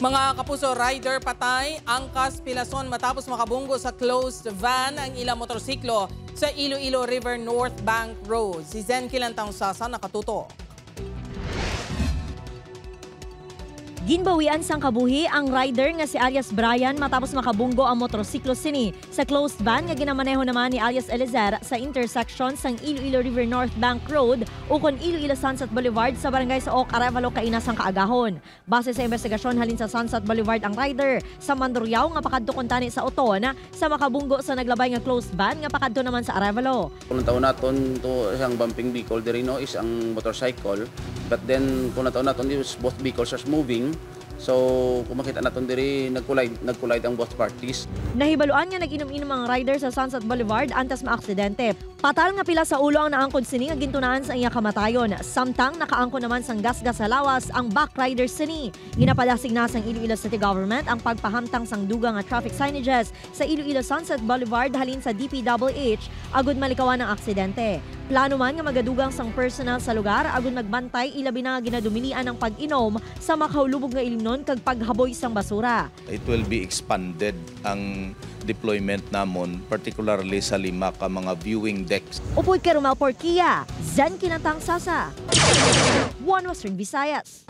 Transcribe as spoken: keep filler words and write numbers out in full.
Mga kapuso, rider patay, angkas pilason matapos makabunggo sa closed van ang ilang motorsiklo sa Iloilo River North Bank Road. Si Zen Kilantang Sasa nakatutok. Ginbawian sang kabuhi ang rider nga si alias Brian matapos makabunggo ang motorsiklo sini sa closed van nga ginamaneho naman ni alias Eliezer sa intersection sang Iloilo River North Bank Road ukon Iloilo Sunset Boulevard sa barangay Saoc, Arevalo kaina sang kaagahon. Base sa investigasyon, halin sa Sunset Boulevard ang rider sa Mandurriao nga pakadto kuntani sa Oton sa makabunggo sa naglabay nga closed van nga pakadto naman sa Arevalo. Kung ang tawon naton to isang bumping vehicle diri, no, is ang motorcycle. But then, kung ang tawon naton is both vehicles are moving. So, kung makita naton diri, nag-collide, nag-collide ang both parties. Nahibaluan nga nag-inom-inom ang rider sa Sunset Boulevard antes maaksidente. Patal nga pila sa ulo ang naangkon sini nga gintunaan sa iya kamatayon, samtang nakaangkon naman sang gasgas sa lawas ang back rider sini. Ginapadasig na sang Iloilo City Government ang pagpahamtang sang dugang nga traffic signages sa Iloilo Sunset Boulevard halin sa D P W H agud malikawan ang aksidente. Plano man nga magadugang sang personnel sa lugar agud magbantay, ilabi na nga ginadumilian ang pag-inom sa makahulubog nga ilimnon kag paghaboy sang basura. It will be expanded ang deployment namon, particularly sa lima ka mga viewing decks. Upod kay Romel Porquia, Zen Kinantang Sasa, One Western Visayas.